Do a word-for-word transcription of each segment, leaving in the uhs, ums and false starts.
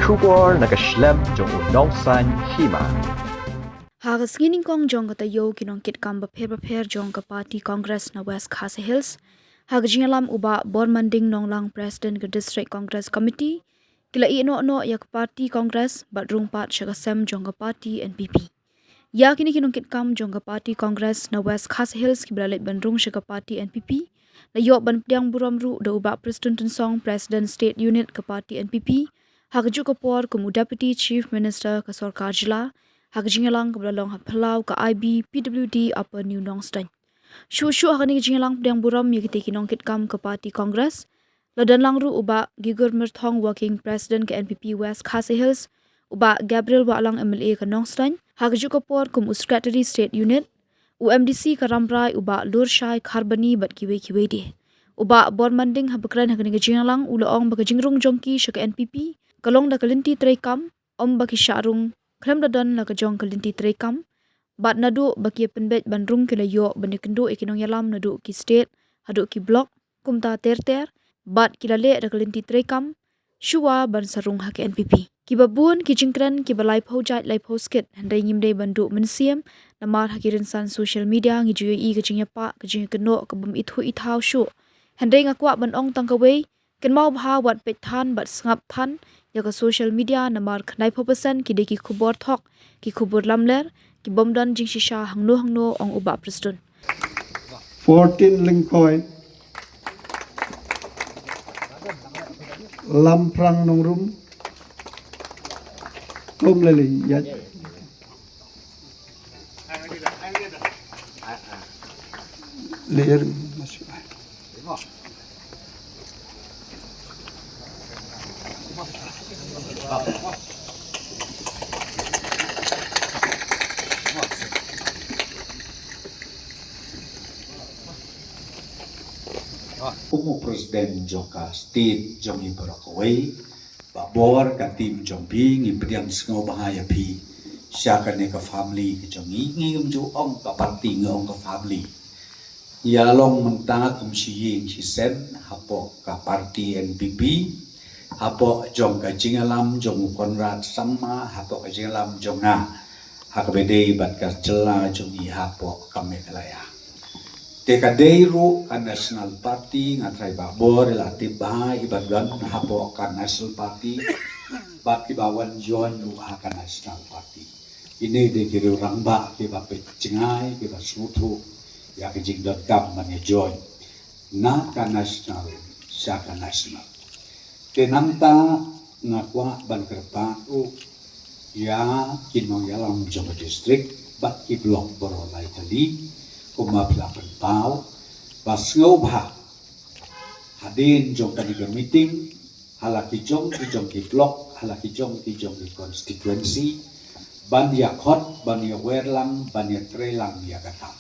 Khubor na ka shlem jong u nongsan hima. Ha ka sngi nyngkong jong ka taïew, ki nongkitkam bapher bapher jong ka party Congress na West Khasi Hills, ha ka jingïalam u Bah Bormanding Nonglang, President ka District Congress Committee, ki la ïeh noh noh ïa ka party Congress bad rung pat sha ka sem jong ka party N P P. Ïa kine ki nongkitkam jong ka party Congress na West Khasi Hills kiba la leit ban rung sha ka party N P P la ïoh ban pdiang burom ruh da u Bah Prestone Tynsong, President State Unit ka party N P P, ha kajuh ka por kum u Deputy Chief Minister ka sorkar jylla, ha ka jingïalang kaba la long ha phyllaw ka I B P W D Upper New Nongstoiñ. Shuh shuh ha kane ka jingïalang pdiang burom ïa kitei ki nongkitkam ka party Congress, la don lang ruh u Bah Gigur Myrthong, Working President ka N P P West Khasi Hills, u Bah Gabriel Wahlang, M L A ka Nongstoiñ, ha kajuh ka por kum u Secretary State Unit, u M D C ka Rambrai, u Bah Lurshai Kharbani bad kiwei kiwei de. U Bah Bormanding haba kren ha kane ka jingïalang u la ong ba ka jingrung jong ki sha ka N P P ka long da ka lynti treikam, ym ba ki shah rung khlem da don la ka jong ka lynti treikam, bad naduh ba ki ïa pynbeit ban rung ki la ïoh ban ïakynduh ïa ki nongïalam naduh ki state haduh ki block kumta ter ter, bad ki la leh da ka lynti treikam shuwa ban sa rung ha ka N P P. Kiba bun ki jingkren kiba laiphew jait laiphew skit, hynrei ngim dei ban duh mynsiem, namar ha ki rynsan social media ngi ju ïohi ka jingïapah, ka jingïakynnoh kabym ithuh ithaw shuh. Hynrei nga kwah ban ong tang kawei, kynmaw bha, wat peit than bad sngap than ïa ka social media, namar khyndaiphew percent ki dei ki khubor thok, ki khubor lamler, kibym don jingshisha hangno hangno, ong u Bah Prestone. Fourteen Lyngkhoi, Lamphrang Nongrum, Tum Leli, ya. Ler masih. Kum u president jong ka state jong ngi baroh kawei, Bah Bor, ka team jong phi, ngi pdiang sngewbha ïa phi sha kane ka family ka jong ngi. Ngim ju ong ka party, ngi ong ka family. Ïa long mynta kum shi ïing shi sem hapoh ka party N P P, hapoh jong ka jingïalam jong u Conrad Sangma, hapoh ka jingïalam jong nga, ha kaba ïadei bad ka jylla jong ngi hapoh ka Meghalaya. Te ka dei ruh ka National Party, nga tharai Bah Bor i la tip bha, i ba don hapoh ka National Party bad kiba wan join ruh ha ka National Party. Kine dei ki riew rangbah kiba peit jngai, kiba sngewthuh ïa ka jingdonkam ban ïa join na ka National sha ka National. Te nangta nga kwah ban kyrpad ruh ïa ki nongïalam jong ka district bad ki block baroh lai tylli, kumba phi la pynpaw, ba sngewbha hadien jong kane ka meeting, ha la ki jong ki jong ki block, ha la ki jong ki jong ki constituency, ban ïa khot, ban ïa wer lang, ban ïa trei lang ïa ka kam.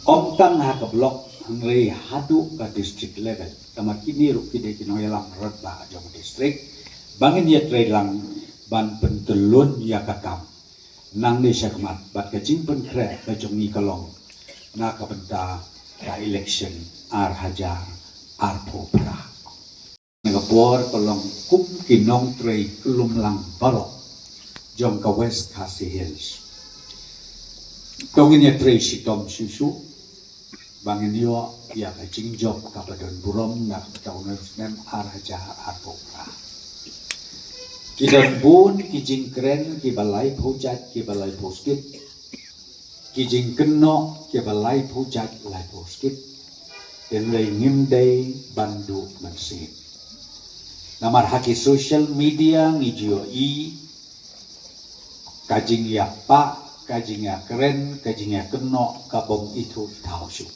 Ym tang ha ka block, hynrei haduh ka district level. Namar kine ruh ki dei ki nongïalam rangbah jong ka district, ba ngin ïa trei lang ban pyntyllun ïa ka kam nangne shakhmat, bad ka jingpynkhreh ka jong ngi ka long na ka bynta ka election ar hajar arphew phra. Na ka por ka long kum ki nongtrei kyllum lang baroh jong ka West Khasi Hills, to ngin ïa trei shitom shuh shuh ba ngin ïoh ïa ka jingjop kaba don burom na ka bynta une u snem ar hajar arphew phra. Ki don bun ki jingkren kiba laiphew jait kiba laiphew skit, ki jingkynnoh kiba laiphew jait laiphew skit, hynrei ngim dei ban duh mynsiem. Namar ha ki social media ngi ju ïohi ka jingïapah, ka jingïakren, ka jingïakynnoh kabym ithuh ithaw shuh.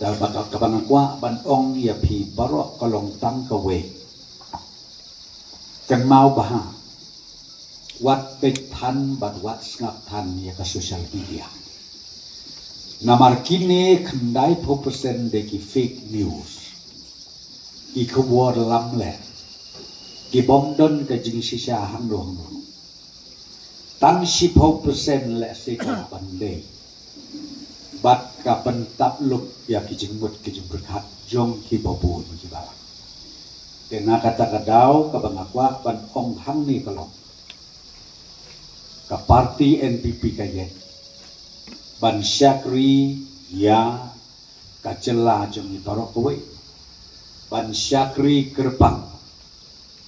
Te kaba, kaba nga kwah ban ong ïa phi baroh ka long tang kawei: kynmaw bha, wat peit than bad wat sngap than ïa ka social media. Namar kine khyndaiphew percent dei ki fake news, ki khubor lamler, kibym don ka jingshisha hangno hangno. Tang shiphew percent lehse ka lah ban dei, bad ka pyntap lup ïa ki jingmut ki jingpyrkhat jong kiba bun kiba lah. Te na kata ka daw kaba nga kwah ban ong hangne ka long, ka party N P P ka ïeng ban shakri ïa ka jylla jong ngi baroh kawei, ban shakri kyrpang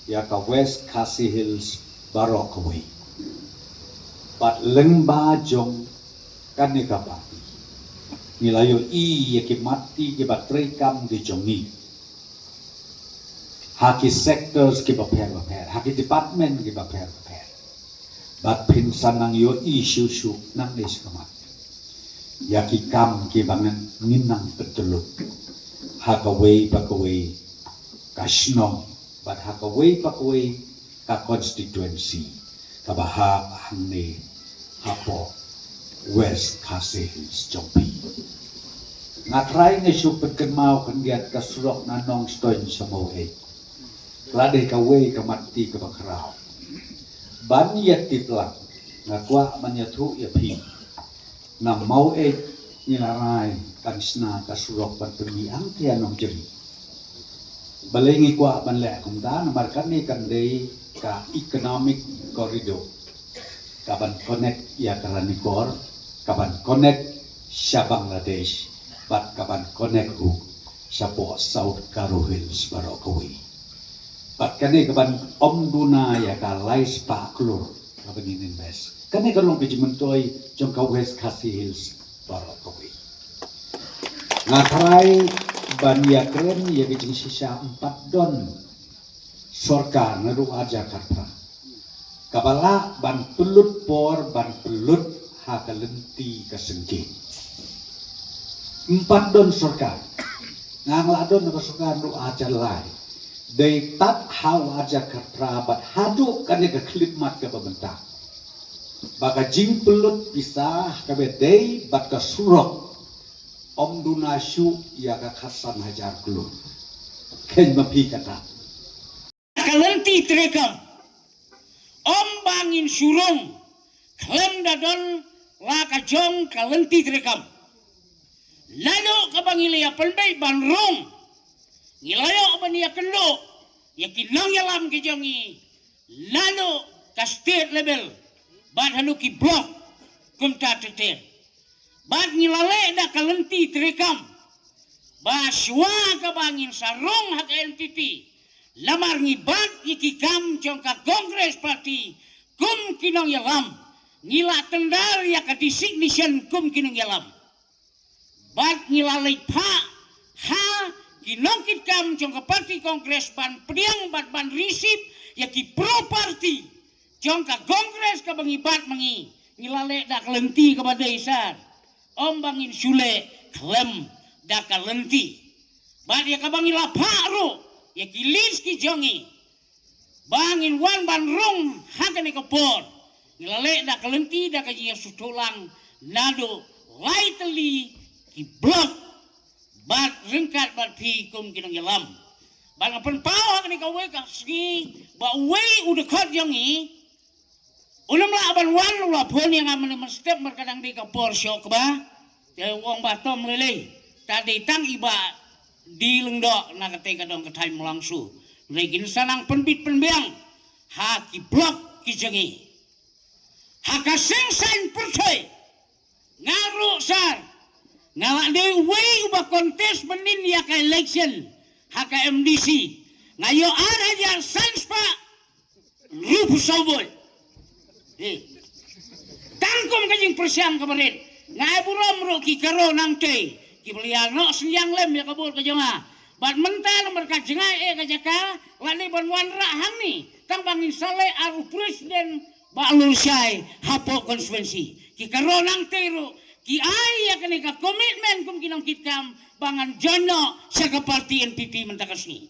ïa ka West Khasi Hills baroh kawei. Bad lyngba jong kane ka party ngi la ïohi ïa ki mat ki, kiba treikam ki jong ngi ha ki sectors kiba pher ba pher, ha ki department kiba pher ba pher. Bad phin sa nang ïohi shuh shuh nangne shakhmat ïa ki kam kiba ngan, ngin nang pyntyllut ha kawei pa kawei ka shnong bad ha kawei pa kawei ka constituency kaba hap hangne hapoh West Khasi Hills jong phi. Nga trai nga shu pynkynmaw khyndiat ka surok na Nongstoiñ sha Maweit. Ka la dei kawei ka mat ki kaba khraw ban ïa tip lang. Nga kwah ban ïathuh ïa phi, na Maweit ngi la rai ban shna ka surok ban pynmih hangta ïa Nongjri. Balei ngi kwah ban leh kumta? Namar kane kan dei ka economic corridor kaban connect ïa ka Ranikor, kaban connect sha Bangladesh bad kaban connect ruh shapoh South Garo Hills baroh kawei. Bad kane kaban ym duna ïa ka lai spah klur kaban ngin invest. Kane ka long ka jingmyntoi jong ka West Khasi Hills baroh kawei. Nga trai ban ïakren ïa ka jingshisha, ym pat don sorkar naduh arhajar khatphra kaba lah ban pynlut por ban pynlut ha ka lynti ka sengkit. Ym pat don sorkar. Nga la don ha ka sorkar naduh arhajar lai. Dei tad ha u arhajar khatphra bad haduh kane ka khyllipmat kaba mynta ba ka jingpynlut pisa kaba dei bad ka surok ym duna shuh ïa ka khatsan hajar klur. Kheiñ ma phi kata. Ka lynti treikam. Ym ba ngin shu rung khlem da don la ka jong ka lynti treikam. Naduh kaba ngi la ïa pynbeit ban rung, ngi la ïoh ban ïakynduh ïa ki nongïalam ki jong ngi naduh ka state level bad haduh ki block kumta ter ter. Bad ngi la leh da ka lynti treikam ba shuwa kaba ngin sa rung ha ka N P P, namar ngi bat ïa ki kam jong ka Congress Party kum ki nongïalam, ngi la tyndar ïa ka designation kum ki nongïalam. Bad ngi la leit phah ha ki nongkitkam jong ka party Congress ban pdiang bad ban receive ïa ki property jong ka Congress kaba ngi bat ma ngi. Ngi la leh da ka lynti kaba dei sar. Ym ba ngin shu leh khlem da ka lynti. Bad ïa kaba ngi la phah ruh ïa ki list ki jong ngi ba ngin wan ban rung ha kane ka por, ngi la leh da ka lynti da ka jingïasuthuh lang naduh lai tylli ki block bad ryngkat bad phi kum ki nongïalam. Bad nga pynpaw ha kane kawei ka sngi ba uwei u dkhot jong ngi u nym lah ban wan, u la phone ïa nga mynne mynstep, mar ka dang dei ka por shoh kba. Te u ong ba tom lei lei, ta dei tang i Bah D. Lyngdoh na katei ka dong ka thaiñ Mawlangsu. Hynrei kin sa nang pynbit pynbiang ha ki block ki jong ngi. Ha ka seng saiñ pyrthei nga ruh sar nga la dei uwei uba contest mynnin ïa ka election ha ka M D C. Nga ïoh ar hajar san spah hynriewphew saw vote. Tang kum ka jingpyrshang kaba rit. Nga ai burom ruh ki Garo nangtei kiba la ïa noh synñiang lem ïa ka vote ka jong nga. Bad mynta namar ka jngai eh ka jaka, la dei ban wanrah hangne tang ba ngin sa leh ar u president Bah Lurshai hapoh constituency. Ki Garo nangtei ruh ki ai ïa kane ka commitment kum ki nongkitkam ba ngan join noh sha ka party N P P mynta ka sngi.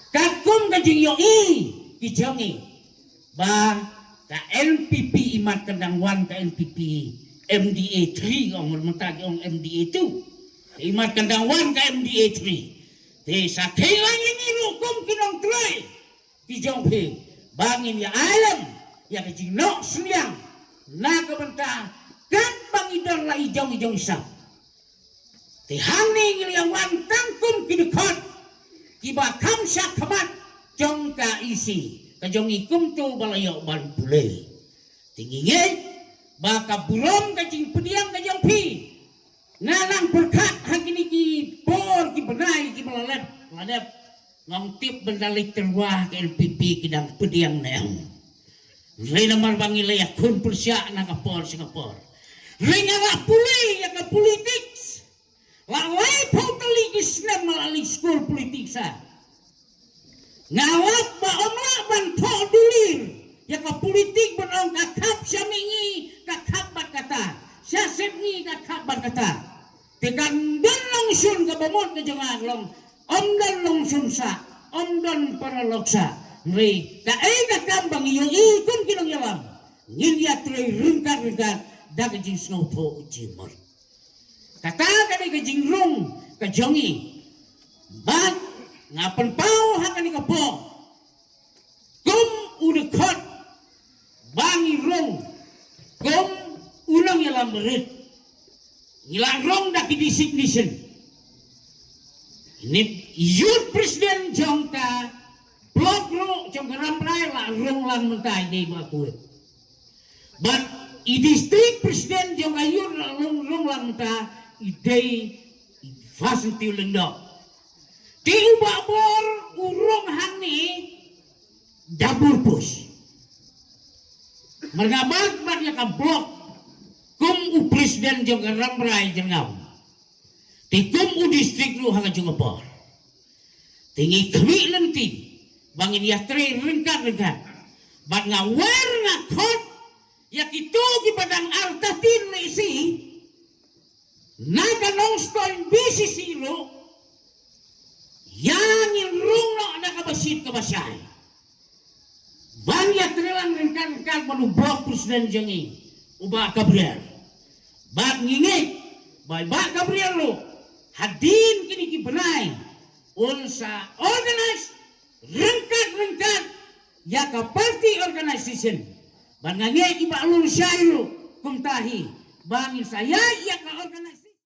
Ka kum ka jingïohi ki jong ngi ba ka N P P i mat kan dang wan ka N P P M D A three, ong mynta ki ong M D A two. I mat kan dang wan ka M D A three. Te sa kheiñ lang ïa ngi ruh kum ki nongtrei ki jong phi ba ngin ïa ai lem ïa ka jingnoh synñiang na ka bynta katba ngi don la i jong i jong i sap. Te hangne ngi la wan tang kum ki dkhot kiba kham shakhmat jong ka E C, ka jong ngi kumto ba la ïoh ban pule. Te ngi ngeit ba ka burom ka jingpdiang ka jong phi, nga nang pyrkhat ha kine ki por ki bnai kiba la lep la dep, ngam tip ban da leit tyrwa ka N P P ki dang pdiang ne em. Hynrei namar ba ngi la ïakhun pyrshah na ka por sha ka por, hynrei nga la pule ïa ka politics. La laiphew tylli ki snem ma la leit skul politics ha. Nga lap ba ym lah ban thoh dulir ïa ka politik ban ong ka khap sha mihngi ka khap bad kata, sha sepngi ka khap bad kata. Te kan don long shun kaba mut ka jong nga ka long, ym don long shun sah, ym don paralok sah. Hynrei kaei ka kam ba ngi ïohi kum ki nongïalam, ngin ïatrei ryngkat ryngkat da ka jingsngewthuh jingmut. Kata ka dei ka jingrung ka jong ngi. Bad nga pynpaw ha kane ka por kum u dkhot ba ngi rung kum u nongïalam rit. Ngi la rung da ki designation. Ni youth president jong ka block ruh jong ka Rambrai la rung lang mynta i dei ba kuit. Bad i district president jong ka youth la rung, rung lang mynta i dei i Vasanti Lyngdoh. Te u Bah Bor u rung hangne da bur pus. Mar nga bad bad ïa ka block kum u president jong ka Rambrai Jyrngam. Te kum u district ruh ha ka jong ka por. Te ngi khmih lynti ba ngin ïatrei ryngkat ryngkat. Bad nga wer nga khot ïa kito kiba dang artatien lehse na ka Nongstoiñ B C C ruh, ïa ngin rung noh na kaba shit kaba shai. Ban ïatrei lang ryngkat ryngkat bad u block president jong ngi, u Bah Gabriel. Bad ngi ngeit ba i Bah Gabriel ruh hadien kine ki bnai un sa organise ryngkat ryngkat ïa ka party organisation. Bad nga ngeit i Bah Lun Shai ruh kumta hi, ba ngin sa ïaid ïa ka organisation.